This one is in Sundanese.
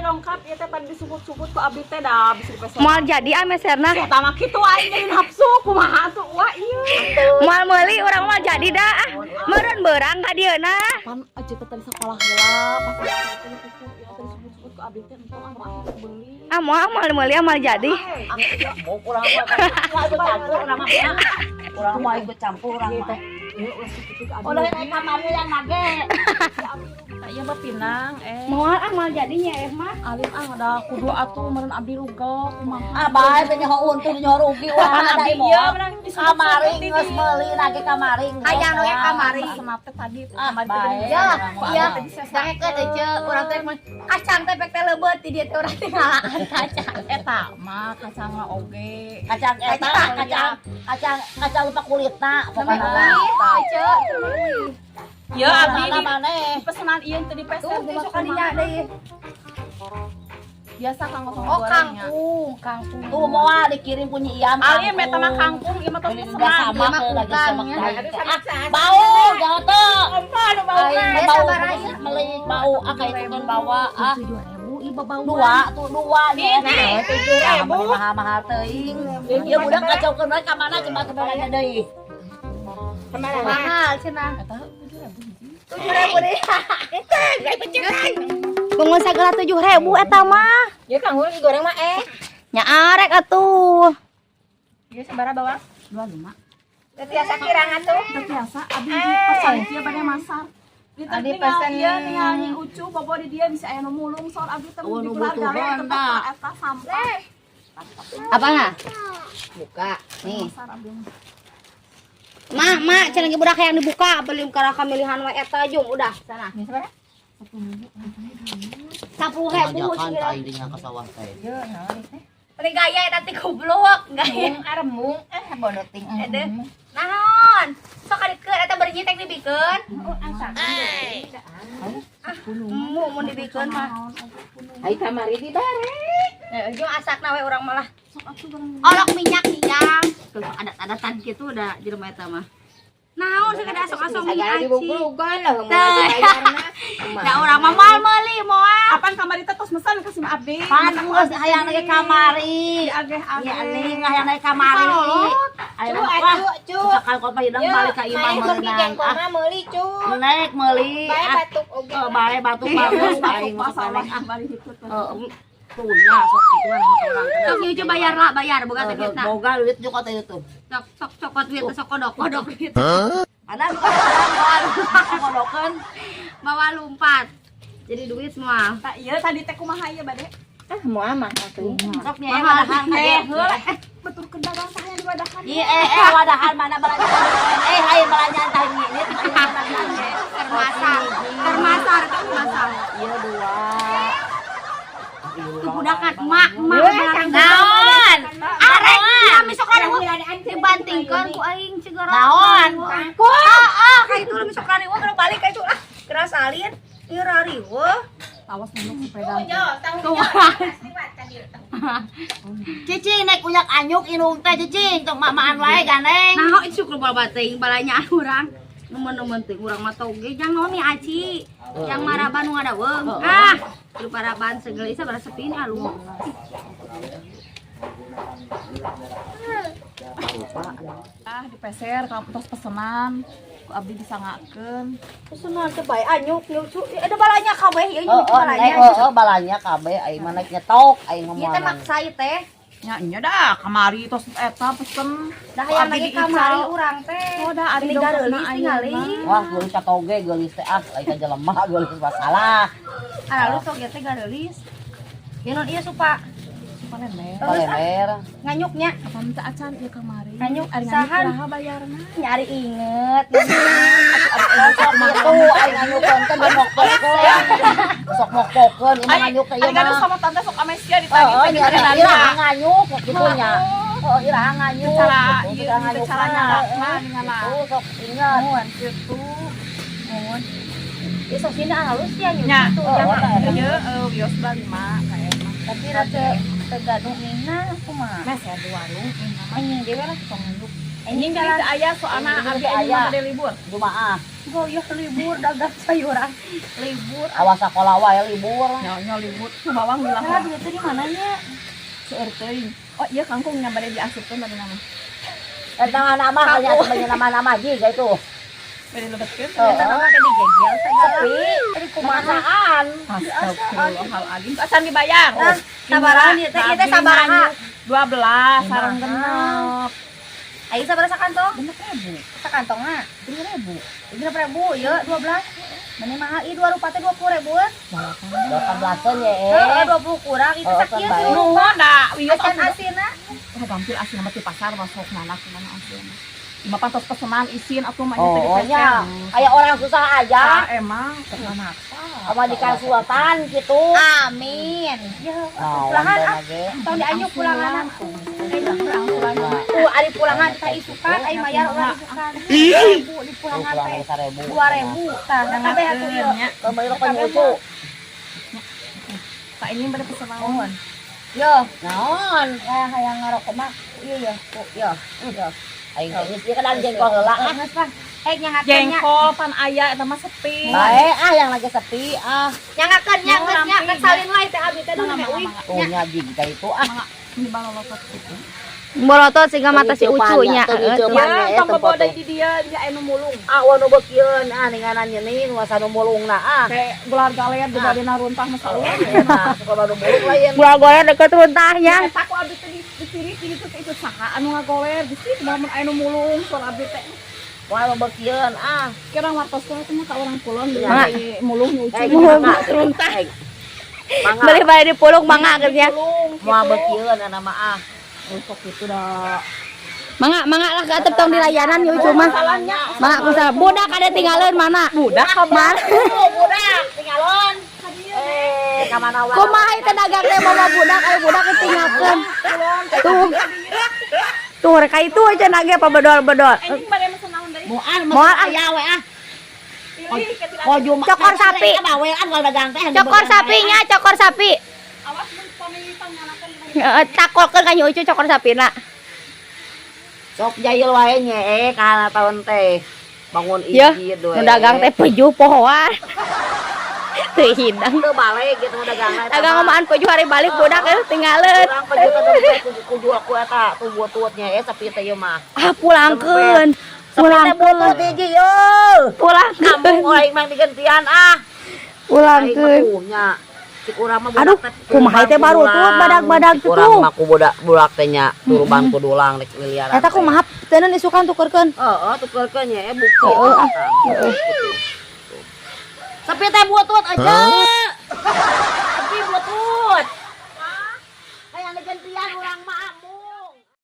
Dongkap ieu teh tadi disebut-sebut ku abdi teh da bisa dipeser. Moal jadi ah meserna. Utama kitu aing jadi nafsu kumaha tuh wah ieu. Moal meuli urang mah jadi dah ah. Meureun beurang ka dieuna. Pan aja teh tadi sekolah heula pas teh kuku ieu teh disebut-sebut ku abdi teh entong ah moal beli. Ah, moal moal meuli, moal jadi. Mau kurang mah ikut campur urang mah. Urang mah ikut campur urang mah. Ieu ulah sakitu ke abdi. Udah naik kamari yang nage. Tah ieu mah pinang eh. Moal ah, moal jadinya eh mah. Alim ah da kudu atuh meureun abdi rugel kumaha. Ah, bae teh nyaho untung nyaho rugi urang mah da Abdi moal. ieu menang disebut-sebut Kamari di geus dieu. meuli nage kamari. Hayang we kamari. Pesenna teh tadi Ah, kamari teh bae. geuning. Ya, Ku iya. abdi teh disesa. Daekeun ece urang teh kacang teh pek teh leubeut di dieu teh urang teh ngalaan kacang. Eta mah kacangna oge. Kacang eta kacang kacang kacang lupa kulitna pokokna. Mah. Ece. Ya abdi di Maneh. Pesenan ieu teh dipeser Tuh, kumaha. sok kadinya deui. Biasa kanggo Oh, gorengnya. Kangkung, kangkung. Tuh moal dikirim punya Iam. Alim eta mah kangkung ieu mah tos Ini pesenan. udah sama Ieu mah ke lagi kukang, sama ya. Ah, bau jangan tuh. Bau. Aing Eh, bau sabar aja. melik bau ah kayak itu kan bawa ah. 7.000 ieu bau. Dua tuh dua nih. Ini, 7.000 mahal-mahal teuing. Ya budak kacaukeun we ka mana coba kebalanya deui. Mahal cenah. Eta 7.000 hiji. 7.000 deh. Bangun sagala 7.000 eta mah. Ya kangkung digoreng mah eh. Nya arek atuh. Ieu sabaraha bawang? 25. Teu tiasa kirang atuh. Teu tiasa abdi di pesan ieu bade masar. Di teh Abdi tinggal pesen. ieu tinggal nyi Ucu bobo di dia bisa aya nu mulung soal abdi teh Oh, di nu keluarga butuhan, tetep dah. eta sampah. Apa nah? Buka. Nih. Masar abdi mah. Mak, mak, cenah ge budak yang dibuka beli karena kamilihan we eta jung udah sana. Ini sabaraha? 10.000. Ngajakan ka aing tinggal ka sawah teh. Ieu naon teh? Beli gaya eta teh goblok, gaya. Mung aremung eh bodoh ting. Aduh. Naon? Sok kadikeun eta bari nyitek dibikeun. Oh, asa. Ah, mu mun dibikeun mah. Ai kamari dibare. Eh, jeung asakna we urang malah. Sok atuh barang. Olok minyak nih. Tuh adat-adatan gitu udah jelema eta mah. Naon sakada asok-asok mie Sagala aci. dibugulugan lah mun Tah. dibayarna. Da urang mah moal meuli moal. Apaan kamari teh tos mesen ka si abdi? Pan geus hayang lagi kamari. Ageh-ageh. Ya ning hayang lagi kamari. Ayo Cu, wah. atuh, cu. Sakal kok hidang balik ka imah Main kopi meunang. jengkol Ah, mah meuli cu. nek meuli. Bae Ah, batuk oge. eh, bae batuk bagus aing Batuk masuk sawah ah. bari hitut. Eh, punya sok gituan orang. Sok nyucu bayar lah, bayar boga teh Eh, duitna. boga duit juga teh itu. Sok sok cokot duit sok kodok-kodok duit. Ada ada kodokeun. Bawa lompat. Jadi duit semua. Tah ieu tadi teh kumaha ieu bade? Ah, moal mah atuh. Sok nya wadahan Eh, heula eh betul ke dagang tah yang diwadahan. Iya, eh, eh, wadahan mana belanjaan? Eh, ayo belanjaan tah ini. Ini Termasar. Termasar, termasar. Iya dua. Tuh budakan emak, emak. Naon? Arek, ya misok riweuh dibantingkeun ku aing cigara. Naon? Kangkung. Ah, ah, ka itu misok riweuh keur balik ka itu ah. Keras salin. Ieu riweuh. Awas nunduk sepeda. Tuh. Cicing naik unyak anyuk inung teh cicing tong mak-makan wae gandeng. Nah, itu syukur bawa teuing balanya urang. Nemen-nemen teuing urang mah toge jang naon nih aci. Yang maraban nu ngadaweng. Ah, lu paraban segala isa bara sepi nih alu. Ah dipeser ka tos pesenan. Ku abdi disangakeun. Pesenan teh bae anyuk nyucu. Ada balanya kabeh ieu Oh, nyucu oh, balanya. naik, oh, oh, balanya kabeh aing mah naik nyetok aing Ieu ngomong. teh maksa ieu teh. Nya nya dah kamari tos eta pesen. Dah Ku hayang abdi lagi diical. kamari urang teh. Oh, dah ari Ini dongkapna gareulis tingali. ayeuna. Wah, geulis ka toge geulis teh ah, lain ka jelema geulis masalah. Aralus sok ieu teh gareulis. Ya non ieu supa Supa lember. Palemer. Nganyuknya. Apa minta acan ieu kamari? Nganyuk Ari nganyuk sahan. iraha bayarna? Nyari inget. Sok itu aing nganyukeun teh mokpokeun. Sok mokpokeun ieu mah nganyuk teh ieu Ari gaduh mah. sama tante sok amesia ditagih Oh, teh nya dibere iraha nganyuk sok kitu nya. Oh, iraha nganyuk. Cara Gitu, ieu iraha teu nganyuk cara mah. nyalakna ningan. Tuh sok ingat. Muan kitu. Muhun. Ieu sok sini halus ya nyucu Nya, tuh. Oh, Yang ieu wios 25 kayak mah. Tapi rada tegadung nina kumaha. Mes ya di warung ini mah Anjing dewe lah. tong nganyuk. Ini teu aya soalna Ini abdi teu ini aya. mah bade libur. Jumaah. Goyoh libur dagang sayuran. Libur. Awas sekolah wae libur. Nya nya libur. Tuh bawang bilang. Nah, duitnya di mananya? Seueur teuing. Oh iya kangkung nya bade diasupkeun tadi nama. Eta nama hanya sebanyak nama-nama jiga itu. Bade lebetkeun. Heeh. Eta nama teh digegel segala. Sepi. Tadi kumaha? Kumahaan. Astagfirullahaladzim. Acan dibayar. Nah, sabaraha ieu teh? Ieu teh sabaraha? 12 sareng genep. Ayo sabaraha sakantong? 6.000. Sakantongna? 3.000. 6.000 ieu 12. Meni mahal ieu dua rupa teh 20.000-an. 18-an ya Heeh, eh. 20 kurang itu Oh, sakieu kan baik. sih. Nuhun da wios Acan asinna. Oh, gampil asin mah di pasar masuk mana kumaha asin. Cuma pantas pesenan isin atuh mah nya teh Oh, di nya. Kayak orang susah aja. Ah, emang kenapa? Sama di sultan gitu. Amin. Ya, pulangan ah. Tong dianyuk pulangan. Tuh ari pulangan teh isukan, ari mayar ulah isukan. 2.000 di pulangan teh. 2.000 tah, kabeh atuh ieu. Kembali lo nyucu. Pak ini pada pesen naon? Yo, Naon? hayang hayang ngarokok mah ieu ya. Yo, yo. Aing geus ieu kan jengkol heula ah. Geus lah. Eh nyangakeun nya. Jengkol pan aya eta mah sepi. Bae ah yang lagi sepi ah. Nyangakeun nya geus nya geus salin lah teh abi teh nu meh uih. Tuh nya jika itu ah. Ini balolotot gitu. Bolotot sehingga mata si Ucu nya. Teu Heeh, tuh. ngiceupan. Ya, tong bobo deui di dia, dia anu mulung. Ah, wa nu beukieun ah ninganan nyenin wasa nu mulungna ah. Kayak gelar galer di badena runtah mah sarua. Nah, suka nu mulung lain. Gula-gula deket runtahnya. Eta ku abdi teh di sirik di ditu teh itu saha anu ngagoler di situ mun anu mulung soal abdi teh. Wah nu beukieun ah. Kira wartos teh mah ka orang kulon Mangga. di mulung nyuci. Eh, Mulung. runtah. Mangga. Beli balik dipulung mangga akhirnya. Mulung Moal beukieun ana mah ah. Untuk itu dah. Mangga, mangga lah ke tong di layanan yuk cuma. Mangga kusa budak ada tinggalin mana? Budak Mana? Oh, budak tinggalon. Eh, ka mana wae. Kumaha itu dagang teh mama budak ayo budak ditinggalkeun. Tuh. Tuh mereka itu aja nage apa bedol-bedol. Anjing bade mesen naon deui? Moal Moal, ah. aya we ah. Pilih ke tidak. Kojo Cokor sapi. Bawean kalau dagang teh. Cokor sapinya, cokor sapi. Awas mun pamilitan nyalakeun. Heeh, takolkeun ka Nyi Ucu cokor sapina. Sok jahil wae nya eh kana tahun teh. Bangun Ya, ijid we. nu dagang teh pejuh pohoan. Teu hidang. Teu balik gitu dagang teh. Dagang omaan pejuh hari balik budak eh tinggalin. Urang pejuh teh kudu kudu aku eta tuh bututnya eh sapi teh ieu mah. Ah pulangkeun. Sapi teh butut Pulangkeun. hiji ye. Pulangkeun. Kampung aing mah digantian ah. Aing mah Pulangkeun. tuh nya. Cik urang mah budak Aduh, teh kumaha teh baru tut badag-badag Cik urang tuh. mah ku budak budak teh nya turuban ku dulang rek miliaran. Eta kumaha teuneun isukan tukerkeun. Heeh, tukerkeun nya eh bukti. Heeh, ah. Sapi teh butut aja. Sapi butut. Hayang digantian urang.